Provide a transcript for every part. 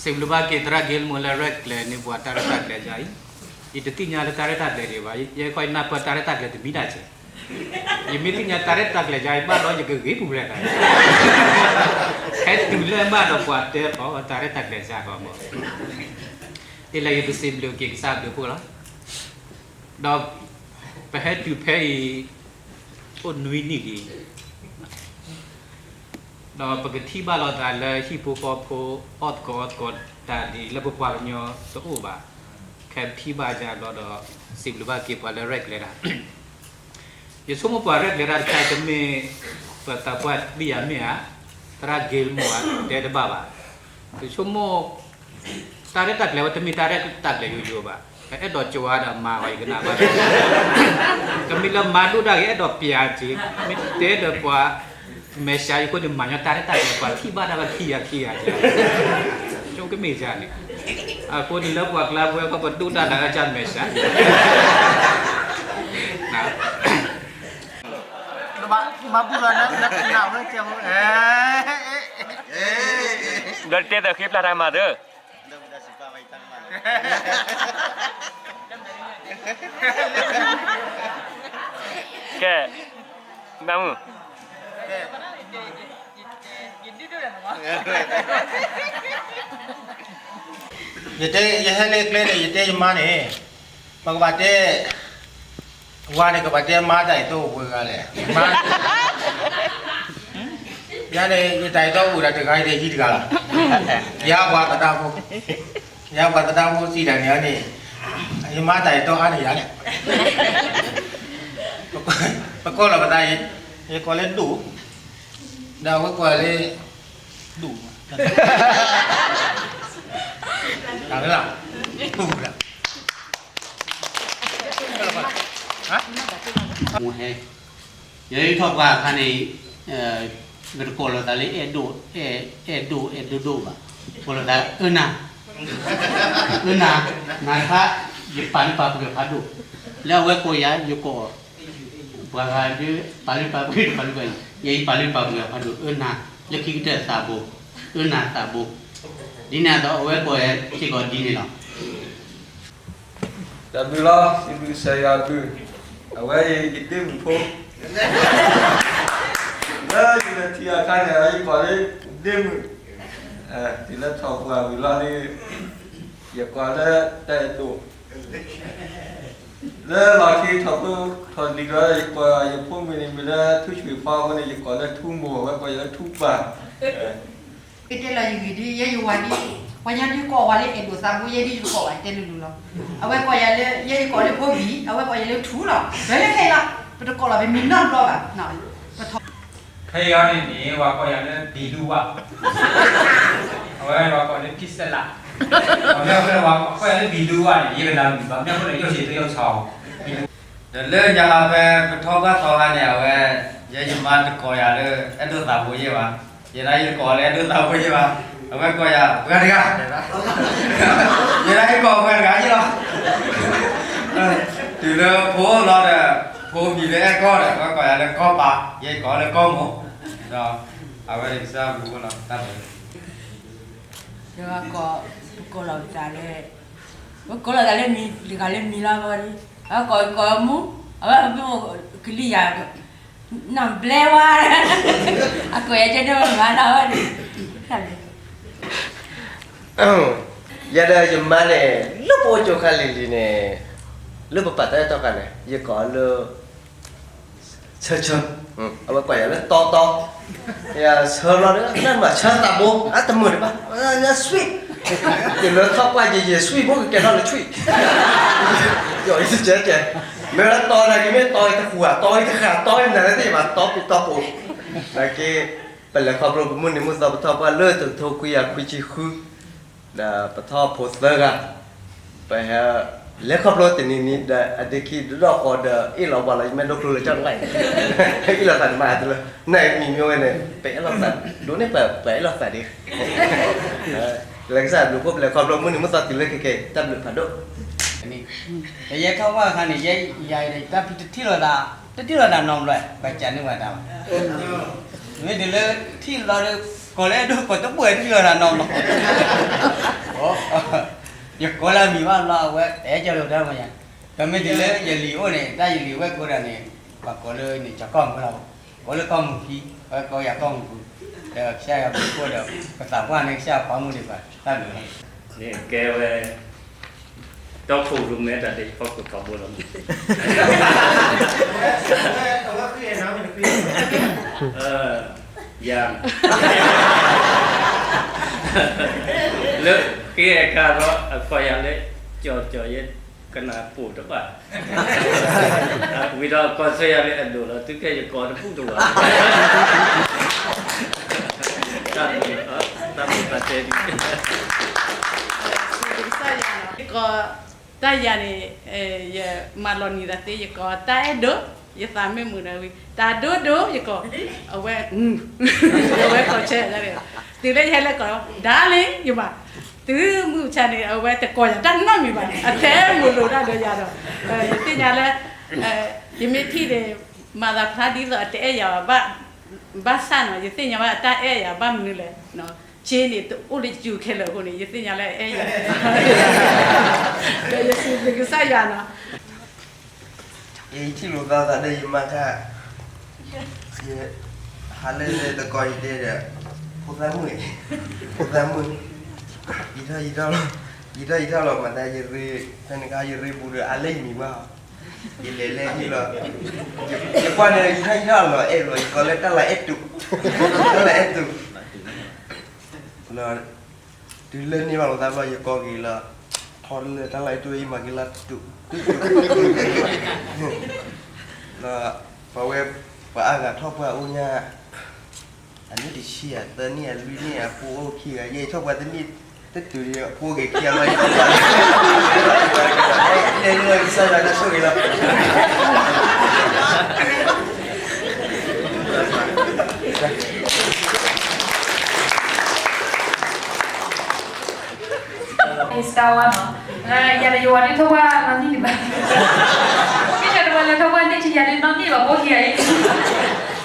စံးဘျုးဘၣ်က့ၤသရၣ်ဂ့ၢ်လၢမိၢ်လၢရဲၣ်ကျဲၤန့ၢ်ပှၤတၢ်ရဲၣ်တၢ်ကျဲၤယါအံၤ, ယတသ့ၣ်ညါလၢတၢ်ရဲၣ်တၢ်ကျဲၤဒံးဘၣ်, ယဲခီယနၢ်ပၢၢ်တၢ်ရဲၣ်တၢ်ကျဲၤတမံၤဒၣ်က့ၤ, ယမ့ၢ်သ့ၣ်ညါတၢ်ရဲၣ်တၢ်ကျဲၤယါအံၤ ဘၣ်ဒီးယကဂ့ၤပူၤဖျဲးတၢ်, ဟဲတုၤလၢဘၣ်ဒီးပှၤတဲအီၤတၢ်ရဲၣ်တၢ်ကျဲၤစ့ၢ်ကီးမး, ဒ်လဲၣ်ယတစံးဘျုးက့ၤကစၢ်ဘျုးဖှိၣ်လီၤ. ဒီးပဟဲတုၤဖဲအံၤ အိၣ်နွံနံၣ်လံ, ဒီးပကထံၣ်ဘၣ်လိာ်သးလၢဟံၣ်ဖိဃီဖိ အီၣ်သကိးအီသကိးတၢ်ဒ်လၢပပှၤကညီတအိၣ်ဘၣ်, ခဲပထံၣ်ဘၣ်ယါဘျီဒီး စံးဘျုးဘၣ်က့ၤပှၤလၢရဲၣ်ကျဲၤတၢ် ယဆိကမိၣ်ပှၤရဲၣ်ကျဲၤတၢ်တခါအံၤ တမ့ၢ် ပသးပှၢ်ဘံၣ်ယၤမ့ၢ်ဧါ, သရၣ်ဂ့ၢ်လၢမိၢ်ဧါ တဲတဘၣ်ဘၣ်. ယဆိကမိၣ် တၢ်ရဲၣ်တၢ်ကျဲၤဝဲတမ့ၢ်တၢ်ရဲၣ်တၢ်ကျဲၤယိယိဘၣ်. အဲၣ်ဒိးကဝါဒီးမၤဝဲယကနၣ်ဘၣ်, ကမ့ၢ်လၢမၤဒိၣ်ဒၣ်ဂ့ၤ အဲၣ်ဒိးပျးက့ၤ, မ့ၢ်တဲဒီးပှၤ မဲာ်ဆှးယဃိန့ၣ် မၤညီတၢ်ရဲၣ်တၢ်ကျဲၤ ပှၤထံၣ်ဘၣ်တၢ်ဘၣ်ခံဂၤခံဂၤက့ၤ, ဆိကမိၣ်ယၤန့ၣ်, အဃိန့ၣ်လၢပှၤကျါပဝဲကီၢ်ပဒိၣ်တၢ်လၢအကစၢ်မဲာ်ဆှး ဒီးတဲသးဃ့ပျၢ်တၢ်မၤသၢ, ကဲ, ဘၣ်မုၢ် ယတဲ ယဟဲလၢကျဲန့ၣ် ယတဲယမါန့ၣ်, ပကဘၣ်တဲ, ဝၤန့ၣ် ကဘၣ်တဲမါတၢ်အံၤတအိၣ်ပှဲၤဂၤလဲၣ်, မါ, ယၤန့ၣ် ယတၢ်အံၤတအိၣ်ဒၣ်တဂၤအံၤဒီးဟံးတဂၤလီၤ, ယၤပှၤသဒါဖိ, ယၤပှၤသဒါဖိစံးတၢ်န့ၣ်န့ၣ်, ယမါတၢ်အံၤတအါန့ၢ်ယၤလဲၣ်, ပကိးလီၤပသးအံၤ, ယကိးလၢဒိၣ်, ဒီးအဝဲကိးယၤလၢ ဒိၣ်, တၢ်လၢ, ပူၤလၢ, ဟဲ, ယထီၣ်ပှၢ်အခါန့ၣ်, ပတကိးလိာ်သးလၢအဲၣ်ဒိၣ်, အဲၣ်ဒိၣ်အဲၣ်ဒိၣ်ဒိၣ်ဘၣ်, ကိးလိာ်သးအၢနၤ, အၢနၤ, နၤတခါ, ယပာ်လုၢ်ပာ်ပှ့ၤဖးဒိၣ်, လၢအဝဲကိးယၤ ယကိး ပှၤဂၤဒုး ပာ်လုၢ်ပာ်ပှ့ၤတပာ်လုၢ်ပာ်ပှ့ၤ, ယဲယပာ်လုၢ်ပာ်ပှ့ၤအဖးဒိၣ် အၢနၤ, လၢခံကတၢၢ်သးဘိ, အၢနၤသးဘိ, ဒ်န့ၣ်အသိး အဝဲကိးယၤစ့ၢ်ကီးဒ်န့ၣ်လီၤ. တၢ်ဘျုးလီၤ, စံးဘျုးကစၢ်ယွၤဘျုး, အဝဲအံၤယဒ့မုၣ်ဖိ, လၢယလဲၤထံၣ်အခါန့ၣ် ယကိးလၢဒ့မုၣ်, တုၤလၢထီၣ်ပှၢ်ဝံၤလီၤဒီး ယကိးလၢတၢ်အဲၣ်ဒိၣ် လၢလီၢ်ခံထီၣ်ဖိထီၣ်လံၤဒီး ယကိးယဖိမုၣ်န့ၣ် မ့ၢ်လၢထူဆွံၣ်ဖီအဃိန့ၣ် ယကိးလၢထူမိၢ် အဝဲကိးယၤလၢထူပၢ်, ကတဲလီၤယဂ့ၢ်ဒ် ယဲယဝၤဒ်, ပှၤညီဒ်ကိးဝဲလၢအဲၣ်ဒိၣ်သးဘိ ယဲဒ်ယတကိးဘၣ် ယတဲလိၤလိၤလီၤ. အဝဲကိးယၤလၢ ယဲယကိးလၢဖိဘံၣ် အဝဲကိးယၤလၢထူလီၤ. ပဝဲလၢခဲအံၤလီၤ ပတကိးလီၤပမံၤနီတဘျီဘၣ်. ခဲအံၤန့ၣ်န့ၣ် ပှၤကိးယၤလၢဘံၤလူဝၣ်, အဝဲပှၤကိးလၢဖံစလး, မ့ၢ်အဃိန့ၣ် ပှၤကိးယၤလၢဘံၤလူဝၣ်န့ၣ် ယကနၣ်မုာ်ဘၣ် မ့ၢ်အဃိန့ၣ် ယိၣ်ဆံးတယိၣ်ဆီ ဒီးလၢညါဟးဖဲပထီၣ်ဘၣ်သီခါန့ၣ် အဝဲ ယဲယမါတကိးယၤလၢ အဲၣ်ဒိၣ်သးဘိယဲၢ်ဘၣ်, ယဲဒၣ်ယတကိးလၢအဲၣ်ဒိၣ်သးဘိယဲၢ်ဘၣ်, အဝဲကိးယၤပှၤတဂၤ, ယဲဒၣ်ယကိးပှၤတဂၤယဲၢ်လီၤ. တုၤလၢဖိလီၤဒီး ဖိမံၤလၢအဲၣ်ကီၢ်ဒီး အဝဲကိးယၤလၢကီၢ်ပၤ, ယဲကိးလၢကီၢ်မိၢ်, ဒီးအဝဲကစၢ်ဘျုးဖှိၣ်လီၤ တၢ်ဘျုး ဒီးကိး, ပကိးလီၤပသးလၢ, ပကိးလီၤသးလၢမံၤ တဂၤလၢမံၤလီၤ ဘၣ်ဒီး, အဝဲကိးကိးမူ, အဝဲမ့ၢ်ကလံၤယၤ, နဘျဲဝါ, အကိးယၤကဲဒိၣ်မးလီၤ ဘၣ်ဒီး, ယၤဒီးယမါန့ၣ် လၢပအိၣ်ကၠိခါလံၤလံၤန့ၣ်, လၢပပာ်တၢ်အဲၣ်တီခါန့ၣ် ယကိးလၢ ဆၢဆၢ, အဝဲကိးယၤလၢတီတီ, ယဆၢလီၤဒီး နမၤဆၢသးဘိ အတမုာ်တဘၣ်, ယ sweet, ယလၢထီၣ်ပှၢ်ယဲ ယ sweet ဘိကကဲထီၣ်လၢ sweet, ယအံၤတကဲကဲ, မ့ၢ်လၢတီနာ်က့ မ့ၢ်တီအံၤတဃူၤ တီအံၤတဃာ် တီအံၤနၤလၢသ့ၣ်ဘၣ် တီပူၤတီပူၤ, နာ်က့ ပလဲၤခီဖျိပမုၢ်နံၤမုၢ်သီပထီၣ်ပှၢ်လၢတကထိခွံကယၤခွံဆံဃု ဒီးပထီၣ်ဖိသၢဂၤ, ပဟဲလဲၤခီဖျိတနံၤနံၤဒီး အဒ့ခံဒီးဒီၣ်ဃီဒီး အ့ၣ်လိာ်ပှၤလီၤ ယမ့ၢ်ဒိၣ်ကျိလၢကၠီၣ်တဝဲ, အ့ၣ်လိာ်သးတမၤအတလၢ, နမံၤမ့ၢ်ဝဲန့ၣ် ပအဲၣ်လိာ်သး, ဒိးန့ၢ်ပ ပအဲၣ်လိာ်သးဒ်, လၢကစၢ်ဘျုးဖှိၣ် ပလဲၤခီဖျိမုၢ်နံၤမုၢ်သီတုၤလၢခဲကဲ တၢ်ဘျုးဖးဒိၣ် ယဲထီၣ်ဝဲအခါန့ၣ် ယဲယၤအံၤဒီး တၢ်ဖံးတထံၣ်လိာ်သး, တထံၣ်လိာ်သးနီတဘျီ, ဘၣ်ကးန့ၢ်ဝဲတၢ်ဘၣ်. မ့ၢ်တုၤလၢထံၣ်လီၤဒီး ကိးလၢအဲၣ်ဒိၣ်ကိးတဘှဲၣ် တထံၣ်လိာ်သးနီတဘျီ. ယကိးလၢအမံၤဘၣ်လီၤ အဝဲတအဲၣ်ကၢလိာ်တၢ်မ့ၢ်ယၤ, ဒီးမ့ၢ်တုၤလၢယလံၤအိၣ်န့ၣ် တၢ်ယလံၤဝဲၢ်ကိးဒၣ်န့ၣ် ပှၤကိးလၢန့ၣ် ကၠီၤကီၢ်မုၢ်လီၤ, ကိးလၢကီၢ်မုၢ်ခံ, အဝဲကိးယၤကီၢ်မုၢ်ပူၤ, ဒီးကစၢ်ယွၤဘျုးဖှိၣ်ဒီး ပသးပှၢ်န့ၣ် ကစၢ်ယွၤပာ်မူဒံးပှၤ တၢ်ဘျုးလီၤ. န့ၣ်ကဲဝဲ တီခိၣ်ရိၣ်မဲတၢ်ဒ်ဟီၣ်ခိၣ်ထီဘိလီၤ. ယၤ လၢဃ့အခါဒီး အကိးယၤလၢ ကၠီၤကၠီၤ ယဲ ကနၣ်ပိာ်တဘၣ်, ဝံၤဒီးကိးဆၢယၤလၢအဒိၣ်လီၤ သုကဲယကိးတဘူၣ်တဝး, တၢ်မုာ်သးတဲဒ် ကစၢ်ယၤနီၤ ယကိးတၢ်ယၤန့ၣ် ယမၤလီၤနံၤသးသ့ ယကိးတၢ်အဲၣ်ဒိး, ယသးမ့ၢ်မုာ်ဒီးဝံၤ တၢ်ဒိဒိ ယကိး, အဝဲ အဝဲကိးဆၢယၤန့ၣ်, တုၤလၢယဟဲလၢကိး darling ယမၤ, တုၤမုၢ်မဆါန့ၣ် အဝဲတကိးယၤတၢ်နီတမံၤဘၣ်န့ၣ် အထဲမုာ်လိာ်တၢ်ဒီးယၤဒီး ယသ့ၣ်ညါလၢ ယမ့ၢ်ထံၣ်န့ၣ် မၤသးဖျါဒ်သိးအတအဲၣ်ယၤဘၣ်, ဘၣ်ဆၣ်နီၤ ယသ့ၣ်ညါဘၣ်တၢ်အဲၣ်ယၤဘၣ်မနုၤလဲၣ်, က့န့ၣ်တအိၣ်လၢယစုခဲလၢာ်အဃိန့ၣ် ယသ့ၣ်ညါလၢအအဲၣ်ယၤ, ဒီးယစံးဘျုးကစၢ်ယွၤနီၤ. ယထံၣ်လိာ်သးသးဒီးယမါခါ, ယဟးလၢတကီၢ်ယတဲဒီး ဖိသၣ်မုၣ်, ဖိသၣ်မုၣ်, ယထီၣ်ယထီၣ်လီၤ, ယထီၣ်ယထီၣ်လီၤ မၤသးယရ့, ဖဲန့ၣ်ခါယရ့ပူၤဒီး အါလၢယမံၤဘၣ်, ယလဲၤလဲၤဟံၣ်လီၤ, ယကွၢ်န့ၣ် ယထီၣ်ယထီၣ်လီၤအဲၣ်လီၤ ယကိးလၢတၢ်လၤအဲၣ်တူး, တၢ်လၤအဲၣ်တူး လီၤ, တုၤလၢန့ၢ်ဘၣ်လိာ်သးဘျီ ယကိးက့ၤလီၤ, ထီၣ်လၢတၢ်လၤအဲၣ်တူး ယမၤက့ၤလီၤတူး, တူး, တူး, လီၤ, ပှၤဝဲ, ပှၤအါဂၤထီၣ်ပှၢ်အိၣ်ညါ, အနံၣ်တဆံ အသၢနံၣ် အလွံၢ်နံၣ် အဖိအိၣ်ခံဂၤ, ယဲယထီၣ်ပှၢ်တနံၣ်, တတုၤဒီး အဖိအိၣ်က့ၤခံဂၤလီၤ, ယထီၣ်ပှၢ်, ယဲယထီၣ်ပှၢ် ကစၢ်ယွၤတၢ်ဆိၣ်ဂ့ၤလီၤ. စတၢ်ဝါနီၤ, ယၤဒီးယဝၤဒ်ထီၣ်ပှၢ်နီၢ်နံၣ်ဒံးဘၣ်, ကစၢ်တဝၤလၢထီၣ်ပှၢ်န့ၢ်ထံယၤဒ်နီၢ်နံၣ်ဘၣ် ဖိခံဂၤ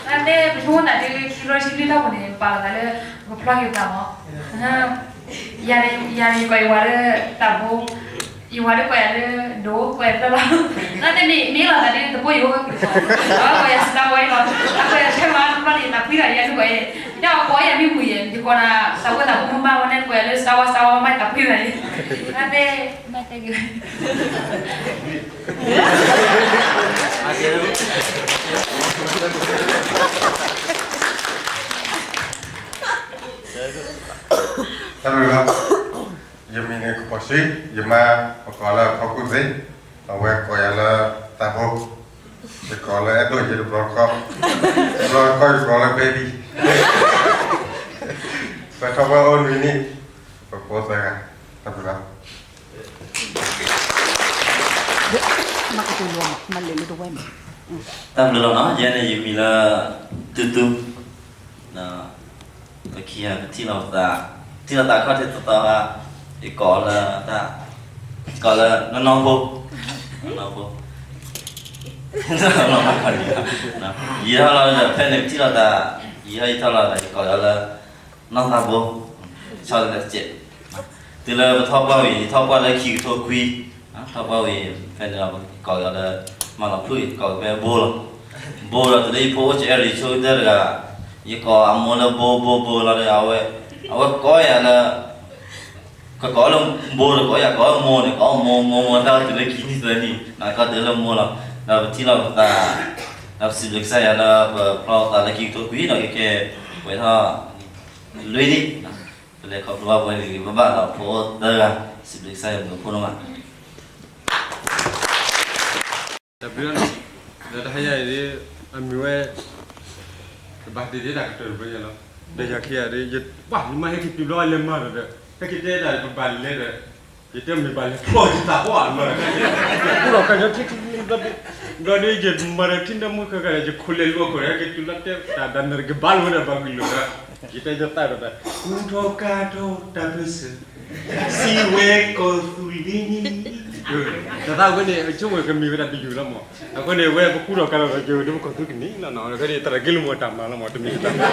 အံၤ, အတဲပဆိကမိၣ်နၤဒ်ခံရီဆံလွံၢ်ထီၣ်ပူၤန့ၣ် ပာ်လီၤသးလၢ ပကဖျီက့ၤပသးမး, ယၤန့ၣ် ယၤန့ၣ်ယကိးယဝၤလၢ သးဘိ ယဝၤဒ်ကိးယၤလၢ ဒိၣ် ကိးယၤတၢ်လီၤ, နတဲမ့ၢ်မ့ၢ်လီၤသးဒ်တဘိယိၤ, အဝဲကိးယၤစတၢ်ဝါအံၤလီၤ, အကိးယၤထဲမးတဘျီန့ၣ် နဖှံလီၤယဲဒ်ကိးယၤ, ယကိးယၤမ့ၢ်မုာ်ယဲ ယကိးနၤ သးဝဲသးဘိမးမးဝဲန့ၣ် ကိးယၤလၢစတၢ်ဝါ စတၢ်ဝါ မ့ၢ်တဖှံလီၤယဲ, နတဲ မ့ၢ်တဲက့ၤ တၢ်ဘျုးလီၤ, ယမံၤန့ၣ်ကပီၤစံ, ယမါပကိးလၢဖီကူၣ်သ့, အဝဲကိးယၤလၢသးဘိ, ယကိးလၢအဲၣ်ဒိးယတဘျီတခီၣ်, တဘျီတခီၣ်ယကိးလၢ baby, ပထီၣ်ပှၢ်အိၣ်နွံနံၣ်, ပဖိသၢဂၤ, တၢ်ဘျုးလီၤ. တၢ်ဘျုးလီၤနီၤ, ယဲန့ၣ်ယမံၤလၢ တူတူ, ဒီး ပခံဂၤပထံၣ်လိာ်သး, ထံၣ်လိာ်သးခီၣ်ထံးသီသီဧါ, ယကိးလၢ, ကိးလၢ နီၢ်နီၢ်ဖိ, နီၢ်ဖိ, ယံာ်ထီၣ်လီၤဒီး ဖဲန့ၣ်ပထံၣ်လိာ်သး, ယံာ်ထီၣ်ယံာ်ထီၣ်လီၤဒီး ယကိးလၢ နီၢ်သးဘိ, ဆီလၢတစဲး, တုၤလၢပထီၣ်ပှၢ်ဝံၤ ယထီၣ်ပှၢ်လၢခံကထိခွံ, ထီၣ်ပှၢ်ဝံၤ ဖဲန့ၣ်ဒီး ကိးက့ၤအီၤလၢ မၤလီၤဖုၣ်အံၤ ကိးက့ၤဖဲဘိလီၤ, ဘိဒီးတုၤလၢယဖိအိၣ်ကအဲၣ်ရံၤဆိကတၢၢ်တဂၤ, ယကိးအမိၢ်လၢဘိဘိဘိလီၤဒီး အဝဲ, အဝဲကိးယၤလၢ ကကိးလၢဘိဒီးကိးယၤကိးမိၢ်န့ၣ် ကိးမိၢ်မိၢ်မိၢ် တၢ်တုၤလၢခံနံၣ်သၢနံၣ် ကီၢ်တုၤလၢမိၢ်လီၤ, ဒီးပထံၣ်လိာ်ပသး, ဒီးပစံးဘျုးကစၢ်ယွၤလၢပဖျီသးလၢခံကထိခွံဒီးကကဲ, ပှဲၤထီၣ်, လွံၢ်နံၣ်, ပလဲၤခီဖျိဘၣ်ပဝဲဂ့ၤဂ့ၤဘၣ်ဘၣ်ဒီးဖိအိၣ်သၢဂၤ, စံးဘျုးကစၢ်ယွၤမုၢ်ဖိဒိၣ်မး တၢ်ဘျုးလီၤ, ဒီးတဟါယၤအံၤဒ်, အမ့ၢ်ဝဲ, ကဘၣ်တ့ၢ်တ့ၢ်တၢ်ကတၢၢ်တဘျီညါလီၤ, ဒီးယၤခံဂၤဒ်, ယပှၢ်ယမါဟဲက့ၤတုၤဘျီအလဲၤမၤဒီး, ဟဲက့ၤတဲတၢ်ပဘၣ်လဲၤဒီး, ယတဲမ့ၢ်ဘၣ်လဲၤဖျီယသးပှၢ်လီၤ, ယကူၣ်လီၤကညီထံထံထံဘျီဒ်, ဘျီဒ်ယမၤဒီးထံနၢမူဃၢၤဃၢၤဒီး ယခိၣ်လဲၤလိာ်ခိၣ်ဒီး ဟဲက့ၤတုၤလီၤတဲတၢ်ဒီးနတကဘၣ်လိာ်ဝဲဒၣ်ဘၣ်ဂ့ၢ်လိာ်ဒီး, ယတဲယသးဒီး, ကူထီၣ်ကါထီၣ်တၢ်ပၢၢ်ဆၢ စံးဝဲကီၢ်သူလ့ၤန့ၣ်, တသးအဃိန့ၣ် ဆိကမိၣ်ကမ့ၢ်ဝဲဒၣ်တယုၢ်လီၤမး, အဃိန့ၣ် ဝဲပကူထီၣ်ကါထီၣ်ဒီး ယဒိကီၢ်သူကန့ၢ်လီၤနီၤ, အဃိန့ၣ် သရၣ်က့လိာ်မီၤတၢ်မၤလီၤမး တမ့ၢ်တၢ်မၤ,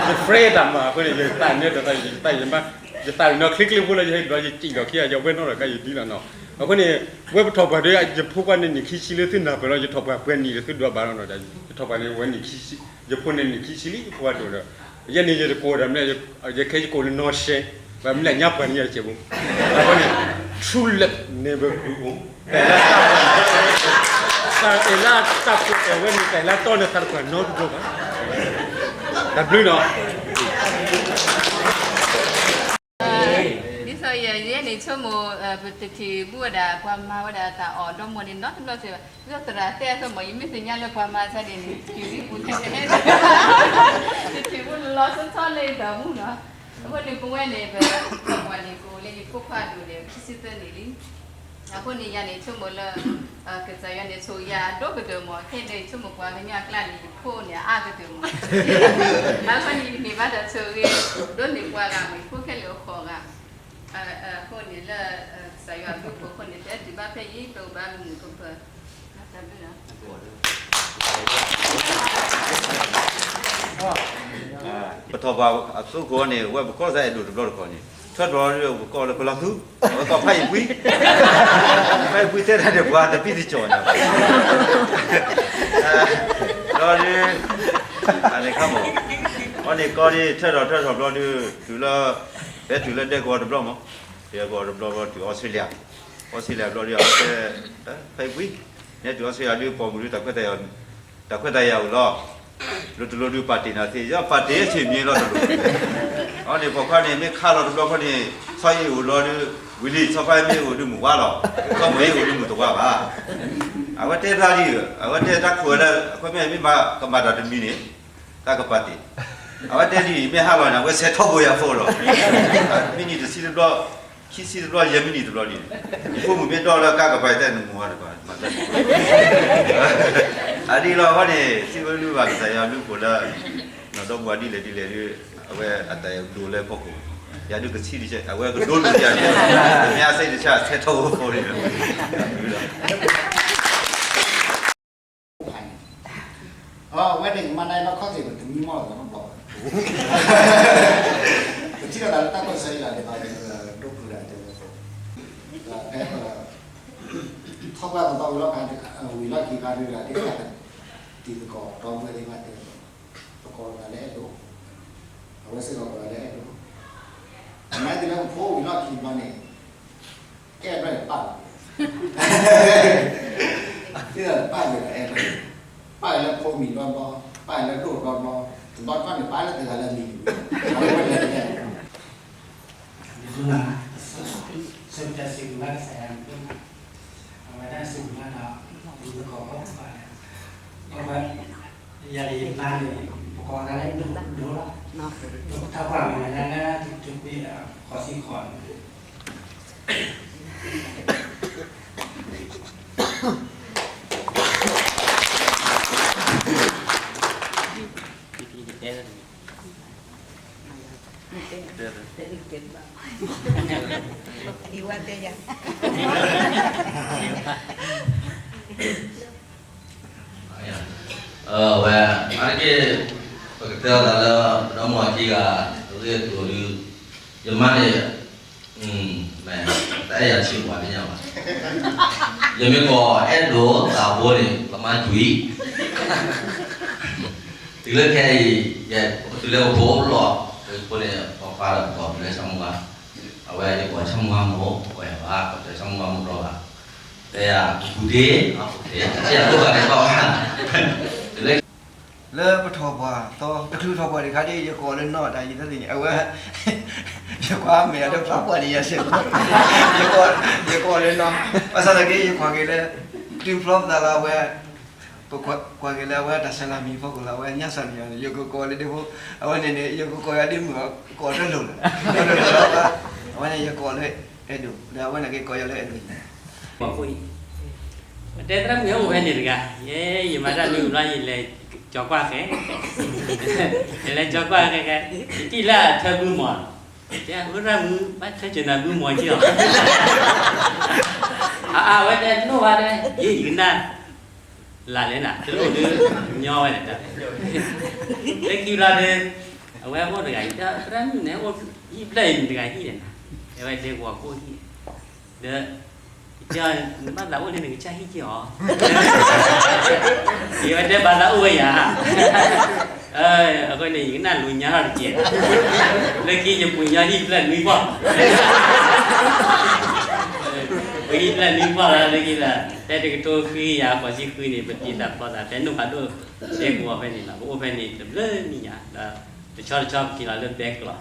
ယ friend တၢ်မၤ အဃိန့ၣ် ယသးန့ၣ်ဒီး ယသးယမါ, ယ ယသးဝံၣ်နီၣ်ချ့ချ့ဖိလၢယဟဲဒွး ယစံၣ်လီၤခံဂၤ ယဝဲၢ်နီၣ်လီၤကါယဒ်လီၤနီၤ. အဃိန့ၣ် ဝဲပထီၣ်ပှၢ်ဒီး ယဖိခွါန့ၣ်နံၣ်ခံဆံလၢသုနၢ်ပၢၢ်လီၤ ယထီၣ်ပှၢ်ပှဲၤနံၣ်ဒီးသုဒွးဘၣ်လီၤနီၤ. ယထီၣ်ပှၢ်န့ၣ်ဝဲနံၣ်, ယဖိန့ၣ်နံၣ်ခံဆံလံ ယဖိခွါဒိၣ်ဒီး ယဲန့ၣ်ယတကိးဒီးမ့ၢ် ယခဲယကိးလၢနီၢ်ရှဲ ဘၣ်မ့ၢ်လၢညါပှၢ်န့ၣ်ယစဲးဖိ အဃိန့ၣ် true love never grow old တၢ်အဲၣ်လၢတၢ်ပှဲၤအဲၣ်ဝဲန့ၣ် တၢ်အဲၣ်လၢတီန့ၣ် သးတပှၢ်နီတဘျီဘၣ်. တၢ်ဘျုးနီၤ. ဒ်သိးယဲန့ၣ်ဆိကမိၣ် ပတထံၣ်ဘူးဝဲဒၣ် ပှၤမၤဝဲဒၣ်တၢ်အီၣ်ဒီမါန့ၣ် နီတဘျီစ့ၢ်ဘၣ်. ဒ်သိးသရၣ်တဲအသိးမ့ၢ် ယမ့ၢ်သ့ၣ်ညါလၢပှၤမၤဆါန့ၣ်န့ၣ် တထံၣ်ဘူးလၢ တထံၣ်ဘူးလီၤဆီဆီလၢယတၢ်မူနီၤ. အဃိန့ၣ် ပဝဲန့ၣ် ပထီၣ်ပှၢ်န့ၣ် ကအိၣ်လၢယဖိခွါအဒိၣ်န့ၣ် ခံဆံသၢနံၣ်လံ. အဃိန့ၣ် ယၤန့ၣ်ဆိကမိၣ်လၢ ကစၢ်ယွၤန့ၣ်ဆိၣ်ဂ့ၤယၤဒိၣ်ကတၢၢ်မး, ခဲအံၤန့ၣ် ယဆိကမိၣ်ပှၤကညီအကျါန့ၣ် ယဖိန့ၣ်အါကတၢၢ်မး. အဃိန့ၣ် ယန့ၢ်ဘၣ်တၢ်ဆိၣ်ဂ့ၤ ဒိးန့ၢ်ပှၤဂၤမး ယဖိခဲလၢာ်အဃိးဂၤ. အဃိန့ၣ်လၢ ကစၢ်ယွၤအဘျုးအဖှိၣ်အဃိန့ၣ် တဒုးဘၣ်ဖဲအံၤ ပကဘၣ်မုာ်ကပၢၤ တၢ်ဘျုးလီၤ. ပထီၣ်ပှၢ်အသိခိၣ်န့ၣ် ဝဲပကိးစၢ်အဲၣ်ဒိးတဘျီတခီၣ်န့ၣ် ထၢထီၣ်ပကိးလၢကလီၤသူ, အဝဲကိးဖးယံၤပှံ, ဖးယံၤပှံတဲတၢ်န့ၣ် ပှၤတပံတကီၢ်န့ၣ်, ဘျီဒုး အန့ၣ်ခါမး, အန့ၣ်ကီးဒ်ထၢထီၣ်ထၢထီၣ်ဘျီဒုး တုၤလၢ ဖဲတုၤလၢဒဲကဝီၤတဘျီမး, ဒဲကဝီၤတဘျီဘျီတုၤအီစထြ့လယါ, အီစထြ့လယါဘျီဒုး အဝဲ ဖဲပှံ, နဲတုၤအီစထြ့လယါဒုး ပိာ်မုၣ်ဒုး တၢ်ခွဲးတၢ်ယာ်အိၣ်လီၤ, လိၤတလိၤဒုးပာ်တ့ၢ်နၤသ့, ယပာ်တ့ၢ်ဆ့ၣ်မံၤလီၤတလိၤ, အန့ၣ်ပိာ်ခွါန့ၣ် မ့ၢ်ခါလီၤတဘျီဃီန့ၣ် ဆီအ့ၣ်အိၣ်လီၤဒုး ဝံၤလံ ဆီဖါမ့ၢ်အိၣ်ဒုးမုၢ်ဝါလီၤ, ဆီမ့ၢ်အိၣ်ဒုးမုၢ်တဝါဘၣ်, အဝဲတဲဖျါဒ်အံၤ, အဝဲတဲတၢ်ခိၣ်ဝဲလၢ အဃိမ့ၢ်မ့ၢ်ဘၣ်ကမၤတၢ်တမံၤန့ၣ် တၢ်ကပာ်တ့ၢ်, အဝဲတဲဒ်အံၤ မ့ၢ်ဟါလီၤန့ၣ် အဝဲဆဲးထီဘိယၤဖိလီၤ, မံနံၣ်တဆံတဘျီ, ခံဆံတဘျီ ယဲၢ်မံနံၣ်တဘျီဒ်န့ၣ်, ယဖိမုၣ်မ့ၢ်ဒီလၢကါကပၤတဲနမုၢ်ဝါတပၤ, အဒ်လီၤအဃိန့ၣ် စံးဘျုးဘၣ်ကစၢ်ယွၤဘျုးဖှိၣ်လၢ နီၢ်ဒီပုၢ်ဝဲၢ်ဒ်လဲၣ်ဒ်လဲၣ်ဒုး အဝဲအတၢ်အဲၣ်ဒိးလၢဖီခိၣ်, ယၤဒုးကဆံးတကဲး အဝဲကဒိဒိးယၤန့ၣ်, မ့ၢ်အစဲးတဆါဆဲးထီဘိဖိန့ၣ်လီၤ. အဝဲန့ၣ်ကမၤနၢၤလီၤခီၣ်ထံး ပတမံမီၢ်လီၤ ပဘျီၣ်, ပထံၣ်လိာ်သးလၢတၢ်ကွၢ်ဆၢယၤန့ၣ် ပဒိးဖုးဒၣ်တဲဝဲ, ဒီးဖဲပ ထီၣ်ပှၢ်ပဘၣ်ဝံၤလီၢ်ခါ, ဝံၤလီၢ်ခံခါဒုးဒီး တၢ်တံၤသကိးဒီပုၢ်ဝဲၢ်သ့ၣ်တဖၣ်တဲ, ပကိးလိာ်သးလၢအဲၣ်ဒိး, အဝဲစ့ၢ်ကီးကိးလီၤလၢအဲၣ်ဒိး, အမၤသ့လၢပဖိဝံၤလီၢ်ခံဘျီန့ၣ် အဲၣ်ဒိးန့ၣ်ပာ်လီၤ, ဒ်သိးပာ်က့ၤဒီးအဲၣ်ဒိး, ပာ်က့ၤလၢဖိမံၤဘျီဘျီ, ပာ်က့ၤလၢဒိၣ်ဘျီဘျီ, တဘျီတခီၣ်န့ၣ် ပာ်လၢတဂၤလၢအမံၤန့ၣ်, အဝဲလဲၤလဲၤ ဒိၣ်နၤ, ဆၢကတီၢ်စံးဘျုးဘၣ်ကစၢ်ယွၤဒိၣ်နၤ, အဝဲဒၣ်စံးဘျုးဘၣ်ဒီး ဒ်သကိးဘၣ်ပှၤန့ၣ်, အဝဲ ယၤလံနၤန့ၣ် ပကိးတၢ်လၢဒိၣ်ဒိၣ်လီၤ, ပကထီၣ်ပှၢ်မၤနၢၤလၢတၢ်တဘ့ၣ်ဃီၤစံဃီၤန့ၣ် ဝဲ အဝဲအါတက့ၢ် ပကတဲအသးလၢ ပဒီမါခံဂၤ အဂ့ၢ်အကျိၤဒုး ယမါန့ၣ် မ့ၢ် တအဲၣ်ယၤဆံးပှၤလၢညါဘၣ်. ယမ့ၢ်ကိးအဲၣ်ဒိးသးဘိန့ၣ် ကမါကွံာ် တုၤလၢခဲအံၤ ယတုၤလၢပဖိလီၤ, ပဖိန့ၣ် ပှၤဖးဒီးပကိးတုၤလၢဆၣ်မုၢ်ဝါ, အဝဲယကိးဆၣ်မုၢ်ဝါမိၢ် ပကိးယၤဘၣ်, ပတဲဆၣ်မုၢ်ဝါမိၢ်ဘျီဘၣ်, တဲယၤ ဘူးဒ့ အဃိတဲ ဆၣ်ယၤဘျီဘၣ်န့ၣ်ဘၣ်ဘၣ်, တုၤလၢ လၢပထီၣ်ပှၢ်သီ တချုးထီၣ်ပှၢ်တခါဒ် ယကိးလၢနီၢ်တၢ်ယံၤသ့ၣ်န့ၣ် အဝဲ ယကွၢ်မဲာ်အဒၢဖျါပှၢ်န့ၣ် ယဆဲးဖိ ယကိးလၢနီၢ် ဘၣ်ဆၣ်သနာ်က့ ယကွၢ်က့ၤလၢ တုၤဖျီပသးလၢအဝဲ ပကွၢ်က့ၤလၢအဝဲတၢ်ဆၢလၢမံၤဖီခိၣ်လၢအဝဲညါစၢ်န့ၣ် ယကကိးလၢဒ့ဖိ အဝဲန့ၣ်န့ၣ် ယကကိးယၤဒ့မုၣ် ကိးတလိၤလၢ အဝဲန့ၣ်ယကိးလၢအဲၣ်ဒိး ဒီးအဝဲန့ၣ်က့ၤကိးယၤလၢအဲၣ်ဒိး ပတဲသရၣ်မုၣ်ဟဲအိၣ်ဖဲန့ၣ်တဂၤ, ယဲ ယမၤတၢ်မ့ၢ်ဘျီ ယလဲၤကၠီၤကွၢ်ဃဲ, ယလဲၤကၠီၤကွၢ်ဃဲဃဲ, ယထံၣ်လၢအထၢဘုမီၢ်, တဲ သရၣ်မုၣ် ဘၣ်ထၢကၠိနၤဘုမီၢ်က့ၤအီၤ, အဝဲတဲလိၣ်ဘၣ်တဲ ယဲယကနၣ် လၢ်လဲၣ်နၤ တလိၣ်ဒုး ညီဝဲန့ၣ်တၢ်, လၢခံဘျီဒုး အဝဲအိၣ်တဂၤအံၤ သရၣ်မုၣ်န့ၣ်အိၣ် ဟံၣ်ဖျၢၣ်အံၤမ့ၢ်တဂၤဟံၣ်လဲၣ်နၤ, တဲဝဲဒဲကဝီၤကိၣ်ဟံၣ်, ဒီး ကတဲအီၤ နဘၣ်သးအိၣ်လၢနကစၢ်ဟံၣ်က့ၤအီၤ, ယဝဲတဲဘၣ်သးအိၣ်ဝဲယၤ, အဃိန့ၣ် ယကနၣ်လူၤညါထီၣ်တက့ၢ်, လၢခံယပှ့ၤညီဟံၣ်ဖျၢၣ်နွံပီၢ်, ပှ့ၤဟံၣ်ဖျၢၣ်နွံပီၢ်လၢလၢခံဒီး ဖဲတကထိခွံကယၤဃိးဆံဃုန့ၣ် ပတံၤသးဖျီသး ဖဲနိၣ်ဖးဒိၣ် ဒဲကဝီၤဖဲန့ၣ်လီၤ, ပအိၣ်ဖဲန့ၣ်တဘျုးနံၣ်ညါဒီး တဆီတဆီပက့ၤလီၤလၢ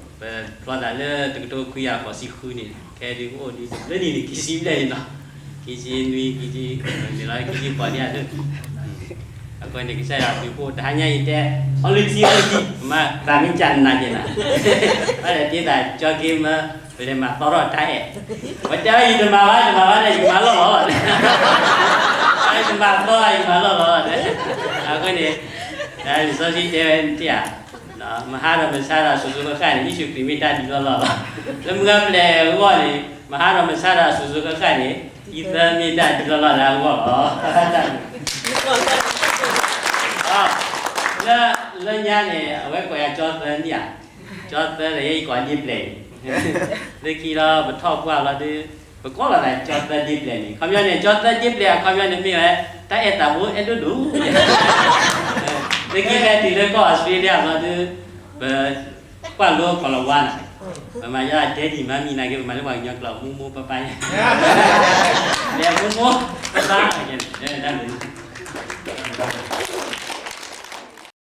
ဘဲကျိး ပဖျီသးလၢတကထိခွံကယၤဃိးဆံဃုန့ၣ် ခဲဒုးကအိၣ်ဒုးတဘျုးနံၣ်န့ၣ် ခံဆံဘျဲၣ်န့ၣ်လီၤ, ခံဆံနွံ ခံဆံ, န့ၣ်လီၤ ခံဆံဃိးန့ၣ်ဧါ, အဃိန့ၣ် ကစၢ်ယွၤဘျုးဖှိၣ် တဟါညါအံၤတဲ အီလုၢ်ထံအီလုၢ်ထံ မၤသးမ့ၢ်ကနးက့ၤနၤ, ဘၣ်လဲၤတ့သးကၠီက့မၢ ပလဲၤမၤသီထီၣ်တၢ်အဲၣ်, ပတဲအီၤ ယတမၤဘၣ် တမၤဘၣ်န့ၣ် ယမၤလီၢ်လီၤလီၤ, ယတမၤသီ ယမၤလီၢ်လီၤလီၤ, အဃိန့ၣ် လံာ်စီဆှံတဲဝဲတ့ၢ်ဧါ မဟါဒီးမဆါဒီးစိၤစိၤဃၣ်ဃၣ်န့ၣ် ယ့ၣ်ၡူးခရံာ်မ့ၢ်တၢ်ဒ်လီၢ်လီၢ်လီၤ, လၢမုၢ်ဂၢ်ပျဲၢ်အဂီၢ်န့ၣ် မဟါဒီးမဆါဒီးစိၤစိၤဃၣ်ဃၣ်န့ၣ် အံသၢမ့ၢ်တၢ်ဒ်လီၢ်လီၢ်လၢအဂီၢ်လီၤ, လၢ လၢညါန့ၣ် အဝဲကိးယၤကၠီသၢန့ၣ်ဧါ, ကၠီသၢဒီးယဲယကိးဒ့ပျဲၢ်န့ၣ်, လၢခံလီၤ ပထီၣ်ပှၢ်လီၤဒုး ပကိးလီၤသးကၠီသၢဒ့ပျဲၢ်န့ၣ် အခီပညီန့ၣ် ကၠီသၢဒ့ပျဲၢ်အခီပညီန့ၣ်မ့ၢ်ဝဲ တၢ်အဲၣ်သးဘိအဲၣ်ဒိၣ်ဒိၣ်, လၢခံဖဲတုၤလၢကီၢ်အီးစထြ့လယါလီၤဒုး ပ ကွၢ်လိကီၤလၤဝါန့ၣ်, ပမၤယါဒဲဒံၣ်မါမံၤနာ်က့ ပမၤလၢပှၤကညီကျိာ် မိၢ်မိၢ်ပၢ်ပၢ်ယါ, လဲၤမိၢ်မိၢ်ပၢ်ပၢ်, တၢ်န့ၣ်